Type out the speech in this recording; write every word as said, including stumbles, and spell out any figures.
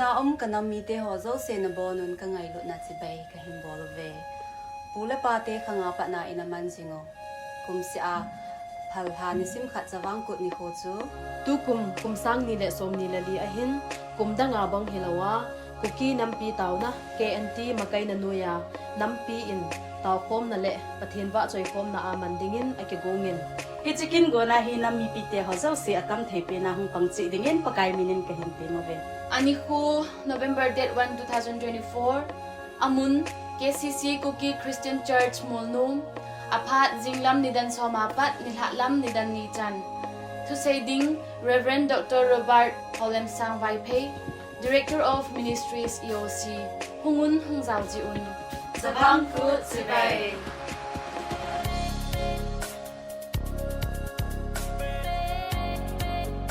Ina um kanam mite ho jouse nabonun kangailutna chibai kahin bol uve. Pu le pate khanga patna ina man jing u. Kumseh a phalha nisim khat Chavang Kut nikho chu tukum kum sang ni le som ni le li ahin, kum danga bang hilouva, Kuki nampi taona, K N T makaina noiya, nampi in taokhomna le Pathen vahchoikhomna a man dingin akigongin. Hiche kingona hi nam mipite ho jouse atam thei pena hung pang cheh dingin Pakai minin kahin tem uve. Anikho November date one, two thousand twenty-four, amun K C C Kuki Christian Church Molnom, aphat jinglam nidan som apat nilhah lam nidan ni chan. Thusei ding Reverend Doctor Robert Holemsang Vaiphei, Director of Ministries, E O C, hungun hung jao jeh un. Chavang Kut chibai.